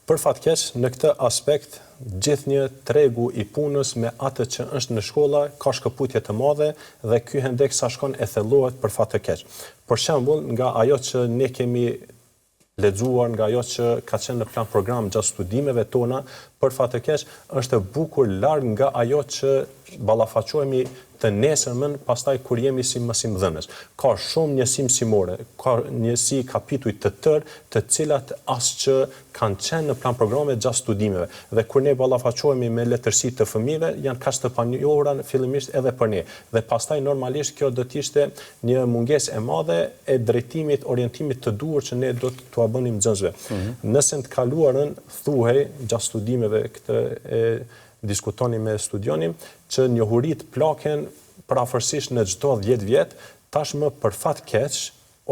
Për fat keq, në këtë aspekt, gjithnjë tregu i punës me atë që është në shkolla ka shkëputje të madhe dhe ky hendek sa shkon e thellohet, për fat të keq. Për shembull, nga ajo që ne kemi lexuar, nga ajo që ka qenë në plan program gjatë studimeve tona, për fat të keq, është bukur larg nga ajo që ballafaqohemi të nesërmen pastaj kur jemi si mësimdhënës. Ka shumë njësi mësimore, ka njësi, kapituj të tërë, të cilat as që kanë qenë në plan programe gjatë studimeve. Dhe kur ne ballafaqohemi me letërsi të fëmijëve, janë kaq të panjohura fillimisht edhe për ne. Dhe pastaj normalisht kjo do të ishte një mungesë e madhe e drejtimit, orientimit të duhur që ne do t'ua bënim nxënësve. Nëse në të kaluarën thuhej gjatë studimeve, këtë e diskutonim me studionim, që njohurit plaken përafërsisht në çdo 10 vjet, tashmë për fat keq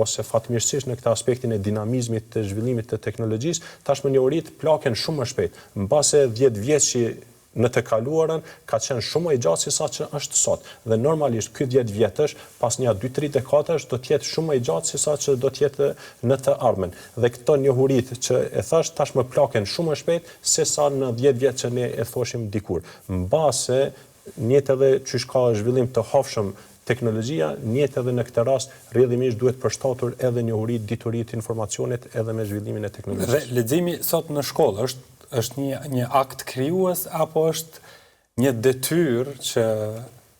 ose fatmirësisht në këtë aspektin e dinamizmit të zhvillimit të teknologjisë, tashmë njohurit plaken shumë më shpejt. Mbase 10 vjetëshi në të kaluarën ka qenë shumë më i gjatë se sa që është sot. Dhe normalisht ky 10 vjetësh, pas një 2-3 dekadash, do të jetë shumë më i gjatë se sa që do të jetë në të ardhmen. Dhe këto njohurit që e thash tashmë plaken shumë më shpejt se sa në 10 vjet që ne e thoshim dikur. Mbase njëjtë edhe qysh ka zhvillim të hovshëm teknologjia, njëjtë edhe në këtë rast rrjedhimisht duhet përshtatur edhe njohuritë, dituritë, informacionet edhe me zhvillimin e teknologjisë. Dhe leximi sot në shkollë është një akt krijues apo është një detyrë që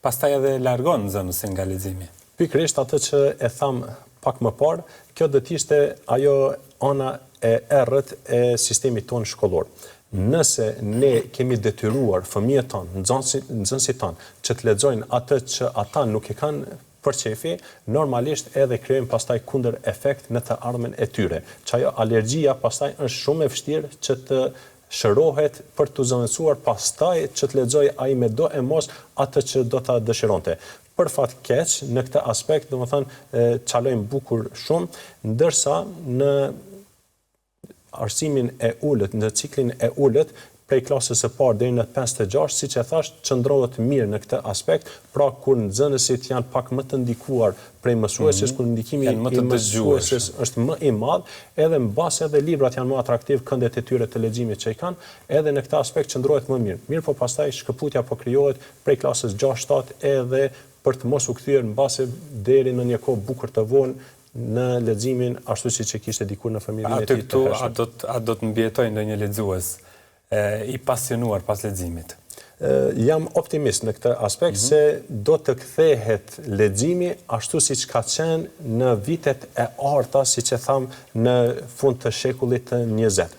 pastaj edhe largon nxënësin nga leximi? Pikërisht atë që e tham pak më parë, kjo do të ishte ajo ana e errët e sistemit tonë shkollor. Nëse ne kemi detyruar fëmijët tanë, nxënësit tanë, që të lexojnë atë që ata nuk e kanë për qefi, normalisht edhe krijojmë pastaj kundër efekt në të ardhmen e tyre. Që ajo alergjia pastaj është shumë e vështirë që të shërohet për të zëvendësuar pastaj që të lexojë ai me do e mos atë që do ta dëshironte. Për fat keq, në këtë aspekt, domethënë, çalojmë bukur shumë, ndërsa në arsimin e ulët, në ciklin e ulët, prej klasës së parë deri në 5 të 6, siç e thash, qëndrohet mirë në këtë aspekt, pra kur nxënësit janë pak më të ndikuar prej mësueses, kur ndikimi i mësueses është më i madh, edhe mbase edhe librat janë më atraktiv, këndet e tyre të leximit që i kanë, edhe në këtë aspekt qëndrohet më mirë. Mirë po pastaj shkëputja po krijohet prej klasës 6-7 edhe për të mos u kthyer mbase deri në një kohë bukur të vonë në leximin ashtu siç e kishte dikur në fëmijërinë e tij të hershme. Aty këtu a do të mbijetojë ndonjë lexues i pasionuar pas leximit? Jam optimist në këtë aspekt se do të kthehet leximi ashtu siç ka qenë në vitet e arta, siç e tham, në fund të shekullit të 20.